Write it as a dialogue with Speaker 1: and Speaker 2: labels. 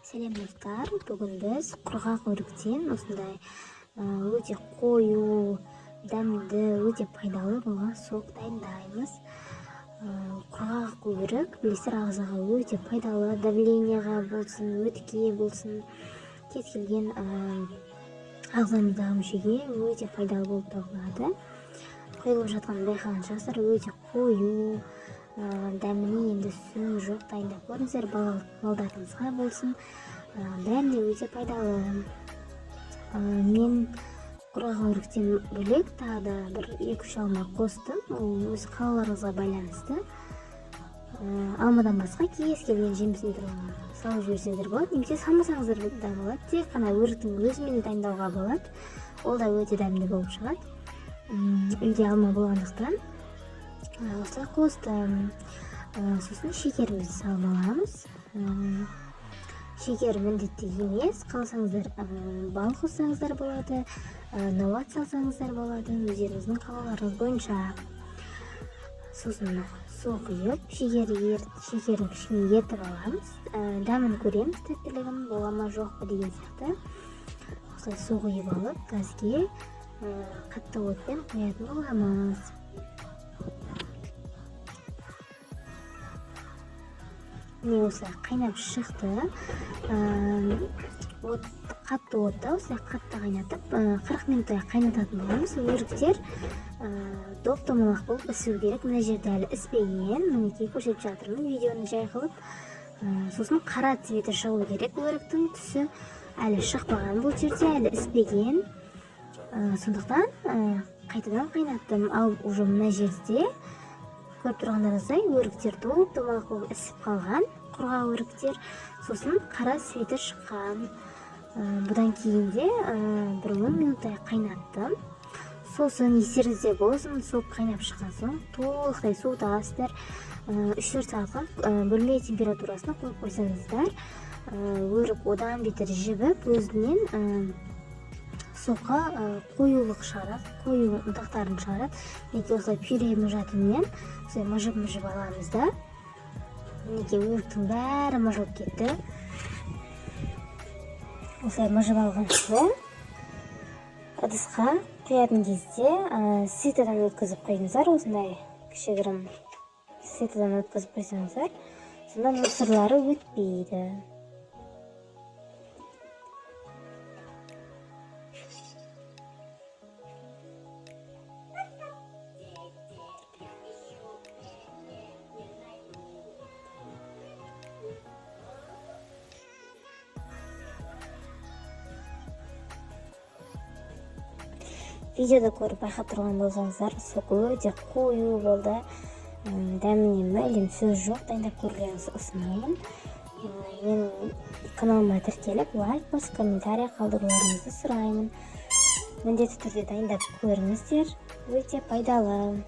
Speaker 1: Сәлем, достар! Бүгін біз құрғақ өріктен осындай өте қою, дәмді, өте пайдалы болған сок дайындаймыз. Құрғақ өрік, білесіздер, ағзаға өте пайдалы, давлениеға болсын, өтке болсын, кез келген ағзамыздағы мүшеге өте пайдалы болып табылады. Құйылып жатқанын байқаған шығарсыздар, өте қою, дәміне енді сөз жоқ. Дайындап көріңіздер, балдарыңызға болсын, бәріне өте пайдалы. Мен құрғақ өріктен бөлек тағы да бір 2-3 алма қостым, ол өз қалауларыңызға байланысты. Алмадан басқа кез келген жемістің түрін салып жіберсеңіздер болады немесе салмасаңыздар да болады, тек қана өріктің өзімен дайындауға болады, ол да өте дәмді болып шығады. Үйде алма болғандықтан осылай қостым. Сосын шекерімізді салып аламыз. Шекер міндетті емес, қаласаңыздар, бал қоссаңыздар болады, науат салсаңыздар болады, өздеріңіздің қалауларыңыз бойынша. Сосын су құйып, шекерін кішкене ерітіп аламыз. Дәмін көреміз, тәттілігін бола ма, жоқ па деген сияқты. Осылай су құйып алып, газге қатты отпен қоятын боламыз. Міне, осылай қайнап шықты. От, қатты отта осылай қатты қайнатып, 40 минуттай қайнататын боламыз. Өріктер доп домалақ болып ісу керек. Мына жерде әлі іспеген, мінекей, көрсетіп жатырмын видеоны жай қылып. Сосын қара цветі шығу керек, өріктің түсі әлі шықпаған, бұл жерде әлі іспеген. Сондықтан қайтадан қайнаттым. Ал уже мына жерде көріп тұрғандарыңыздай, өріктер доп домалақ болып ісіп қалған, құрғақ өріктер, сосын қара цветі шыққан. Бұдан кейін де бір 10 минуттай қайнаттым. Сосын естеріңізде болсын, сок қайнап шыққан соң толықтай суытасыздар. 3-4 сағатқа бөлме температурасына қойып қойсаңыздар, өрік одан бетер жібіп, өзінен соққа қоюлық шығарады, қою ұнтақтарын шығарады. Мінекей, осылай пюре мыжатынмен осылай мыжып мыжып аламыз да, мінекей, өріктің бәрі мыжылып кетті. Осылай мыжып алған соң, ыдысқа құятын кезде ситодан өткізіп құйыңыздар. Осындай кішігірім ситодан өткізіп құйсаңыздар, сонда мусорлары өтпейді. Видеода көріп, байқап тұрған болсаңыздар, сок өте қою болды. Дәміне мүлдем сөз жоқ, дайындап көрулеріңізді ұсынамын. Менің каналыма тіркеліп, лайк басып, комментарий қалдыруларыңызды сұраймын. Міндетті түрде дайындап көріңіздер, өте пайдалы.